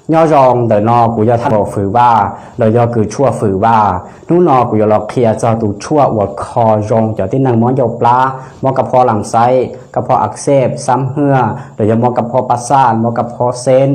Nyob zoo, ntawm no kuv yog thaj maum fwm vaj los yog kws tshuaj fwm vaj. Hnub no kuv yuav los qhia txog tus tshuaj uas kho zoo cov tib neeg mob ncauj plab, mob kab phob lam xaib, kab phob ak xeb, xab hwaj, los yog mob kab phob pab xaj, mob kab phob xeb.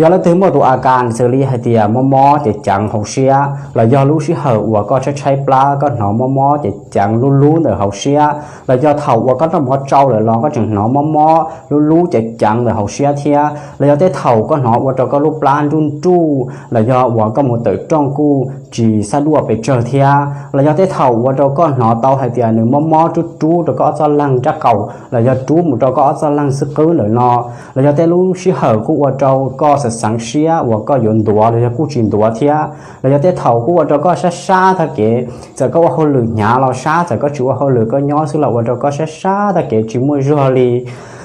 Yog leej twg muaj tus a kas xws li hais tias mob mob cev ceev hauv siab, los yog lub sij hawm uas koj tshaib tshaib plab koj hnov mob mob cev ceev lub lub ntawm hauv siab, los yog thaum uas koj noj mov tsau lawm los koj tseem hnov mob mob lub lub cev ceev ntawm hauv siab thiab, los yog tej thaum koj hnov ua rau koj lub plab nruj nruj, los yog uas koj mus tawm rooj kuj tsis xav duaj pes tsawg thiab, los yog tej thaum ua rau koj hnov tau hais tias nws mob mob rub rub rau koj ob txoj leeg nrab qaum los yog rub mus rau koj ob txoj leeg xwb qwb ntawm no, los yog tej lub sij hawm kuj ua rau koj xav xeev siab uas koj yuav ntuav los yog kuj tsis ntuav thiab, los yog tej thaum kuj ua rau koj sab sab tag kev, txawm koj ua hauj lwm hnyav los sab, txawm koj tsis ua hauj lwm koj nyob xwb los ua rau koj sab sab tag kev tsis muaj zog li,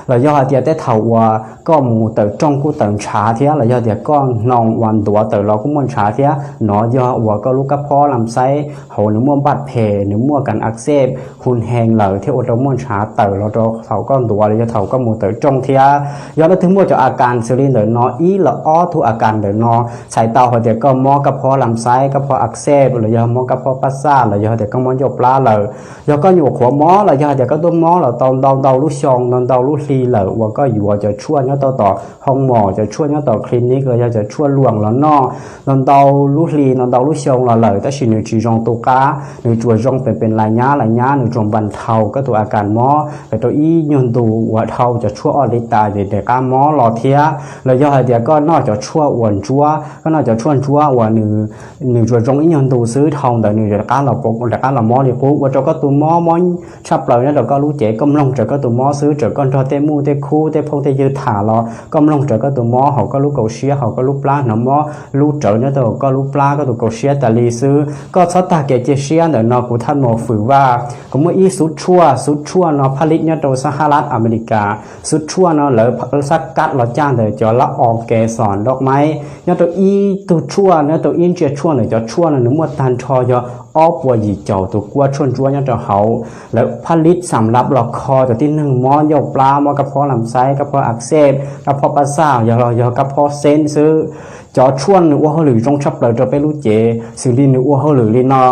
los yog hais tias tej thaum uas koj mus tawm rooj kuj tawm ntshav thiab, los yog tias koj hnoos uas ntuav tawm los kuj muaj ntshav thiab, nov yog uas koj lub kab phob lam xaib hauv nws muaj npaj phem, nws muaj kas ak xeb hun hees lawm thiab ua rau muaj ntshav tawm los rau thaum koj ntuav los yog thaum koj mus tawm rooj thiab. Yog leej twg muaj cov a kas xws li ntawm no ib los ob tug a kas ntawm no, txhais tau hais tias koj mob kab phob lam xaib, kab phob ak xeb, los yog mob kab phob pab xaj, los yog tias koj mob ncauj plab lawm, yog koj nyuam qhuav mob los yog tias koj tuaj mob los tau ntau ntau lub xyoo ntau ntau lub hli lawm uas koj yuav cov tshuaj nyob tau tom hoo mom, cov tshuaj nyob tom clinic los yog cov tshuaj luam los noj ntau ntau lub hli ntau ntau lub xyoo los lawm tab sis nws tsis zoo tu qab, nws tsuas zoo pes pes lais nyab lais nyab, nws tsuas npas nthau koj tus a kas mob pes rau ib nyuag ntu uas dhau cov tshuaj ob li tas ces rov qab mob los thiab, los yog hais tias koj noj cov tshuaj uas ntsuab, koj noj cov tshuaj ntsuab uas nws tsuas zoo ib nyuag ntu xwb, dhau ntawd nws rov qab los mob li qub ua rau koj tus mob mob tshaj plaws nyob rau koj lub cev, koj mloog raws koj tus mob xwb, raws koj nrog tej muj tej khub tej phooj tej ywg tham los koj mloog raws koj tus mob hauv koj lub kaum siab, hauv koj lub plab, hnov mob lub rawv nyob rau koj lub plab, koj tus kaum siab tas li xwb. Koj txhob tag kev cia siab, ntawm no kuv thaj maum fwm vaj, kuv muaj ib xuv tshuaj, xuv tshuaj no phaj lib nyob rau sab hab lab Amelikas. Xuv tshuaj no lawv xab kab los caj ntawm cov lab o ke xom doj maib. Nyob rau ib tug tshuaj, nyob rau ib ntsia tshuaj ntawm cov tshuaj no nws muaj tag nrho yog ob puas yim caum tus kuab tshuaj ntsuab nyob rau hauv. Lawv phaj lib xam lab los kho cov tib neeg mob ncauj plab, mob kab phob lam xaib, kab phob ak xeb, kab phob pab xaj, yog los yog kab phob xeb xwb. Cov tshuaj nws ua hauj lwm zoo tshaj plaws rau peb lub cev xws li nws ua hauj lwm li no.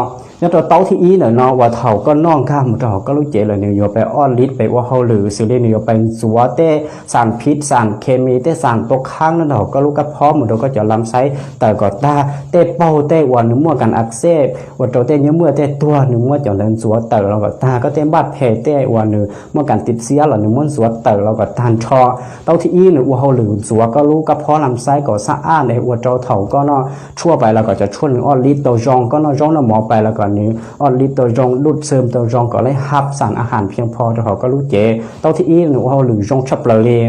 Nyob rau taub thib ib ntawm no uas thaum koj noj nkag mus rau hauv koj lub cev lawm nws yuav pes ob lib pes ua hauj lwm xws li nws yuav pes ntxuav tej xam phiv xam khes mis, tej xam tua khaab nyob rau hauv koj lub kab phob mus rau koj cov lam xaib tawm kom tag, tej paug tej uas nws muaj kas ak xeb ua rau tej nyiaj muaj tej tuag nws muab cov ntawd ntxuav tawm los kom tag, koj tej npaj phem tej uas nws muaj kas tiv xiab los nws muab ntxuav tawm los kom tag nrho. Taub thib ib nws ua hauj lwm ntxuav koj lub kab phob lam xaib kom xab aj es ua rau thaum koj noj tshuaj pais los kom cov tshuaj nws ob lib tau zoo, koj noj zaub noj mov pais los kom nws ob lib tau zoo, dub xwm tau zoo kom lej hab xam a has phiaj pho rau hauv koj lub cev. Taub thib ib nws ua hauj lwm zoo tshaj plaws li.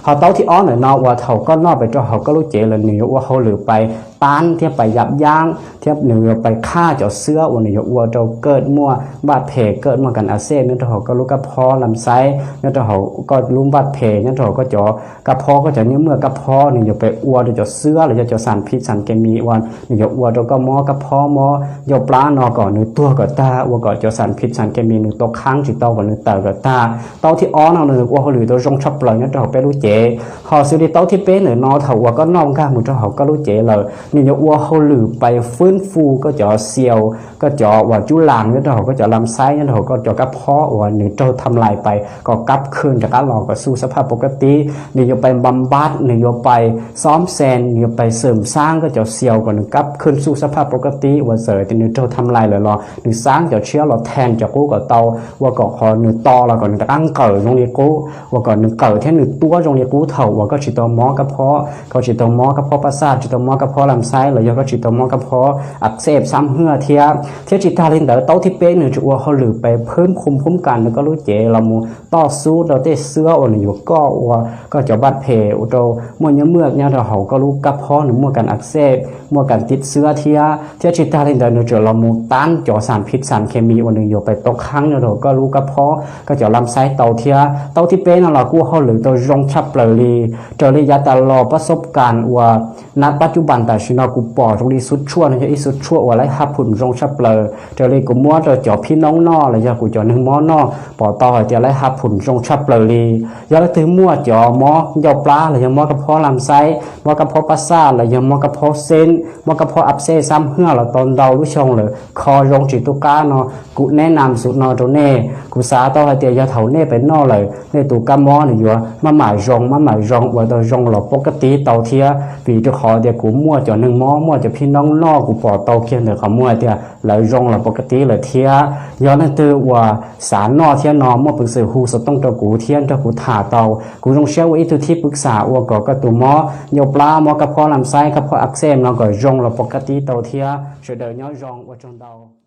Ho taub thib ob ntawm no uas thaum koj noj pais rau hauv koj lub cev lawm nws yuav ua hauj lwm pais tab thiab pais yam yaab thiab nws yuav pais qhaj cov xwab uas nws yuav ua rau koj muaj npaj phem, koj muaj kas ak xeb nyob rau hauv koj lub kab phob lam xaib, nyob rau hauv koj lub npaj phem, nyob rau hauv koj cov kab phob, koj cov nyiaj muaj kab phob, nws yuav pais ua rau cov xwab los yog cov xam phiv xam khes mis uas nws yuav ua rau koj mob kab phob mob ncauj plab no kom nws tuag kom tag, ua kom cov xam phiv xam khes mis nws tua khaab tsis tau kom nws tawm kom tag. Taub thib ob no nws ua hauj lwm tau zoo tshaj plaws nyob rau hauv peb lub cev. Ho xws li taub thib peb ntawm no thaum uas koj noj nkag mus rau hauv koj lub cev lawm nws yuav ua hauj lwm pais fwb fu koj cov xiaus, koj cov uas cub las nyob rau hauv koj cov lam xaib, nyob rau hauv koj cov kab phob uas nws raug tham lais pais kom kab khw rov qab los kom xuj xab phaj pov kab tib. Nws yuav pais npam npab, nws yuav pais xob xes, nws yuav pais xwm xaab koj cov xiaus kom nws kab khw xuj xab phaj pov kab tib uas txawm tias nws raug tham lais lawm los nws xaab cov tshiab los then cov qub kom tau, ua kom qhov nws to los kom nws rov qab nqawm zoo li qub, ua kom nws nqawm thiab nws tuab zoo li qub thaum uas koj tsis tau mob kab phob, koj tsis tau mob kab phob pab xaj, tsis tau mob kab phob lam xaib los yog koj tsis tau mob kab phob ak xeb xab hwaj thiab. Thiab tsis tag li ntawd taub thib peb nws tseem ua hauj lwm pais phwb khum phub kas rau koj lub cev los mus toj xub rau tej xwab uas nws yuav koj ua koj cov npaj phem ua rau muaj nyiaj muaj nyob rau hauv koj lub kab phob nws muaj kas ak xeb, muaj kas tiv xwab thiab. Thiab tsis tag li ntawd nws tseem los mus tab cov xam phiv xam khes mis uas nws yuav pais tua khaab nyob rau hauv koj lub kab phob koj cov lam xaib tau thiab. Taub thib peb no los kuj ua hauj lwm tau zoo tshaj plaws li. Raws li yav tas los pab xob kas uas nab pab cub npas tas Tam sim no kuv pom zoo li xub tshuaj no yog ib xub tshuaj uas lawv hab phum zoo tshaj plaws. Raws li kuv muab rau cov phib noob noj los yog kuv cov neeg mob noj, pom tau hais tias lawv hab phum zoo tshaj plaws li. Yog leej twg muaj cov mob ncauj plab los yog mob kab phob lam xaib, mob kab phob pab xaj los yog mob kab phob xeeb, mob kab phob ab xej xab hwj los tau ntau lub xyoo lawm, kho zoo tsis tu qab no, kuv neb nam xub no rau nej. Kuv xav tau hais tias yog thaum nej pem noj lawm, nej tus kab mob nws yuav maj mam zoo, maj mam zoo, ua tau zoo los pob kab tib tau thiab. Vim rau qhov tias kuv muaj cov neeg mob, muaj cov phib noob noj, kuv pom tau kiag ntawm qhov muag hais tias lawv zoo los pob kab tib lawm thiab. Yog leej twg uas xav noj thiab no, muaj peev xwm hu xov tooj rau kuv thiab nrog kuv tham tau. Kuv zoo siab ua ib tug thib pwv xam ua kom koj tus mob ncauj plab, mob kab phob lam xaib, kab phob ab xej no kom zoo los pob kab tib tau thiab. Sawv daws nyob zoo, ua tsaug ntau.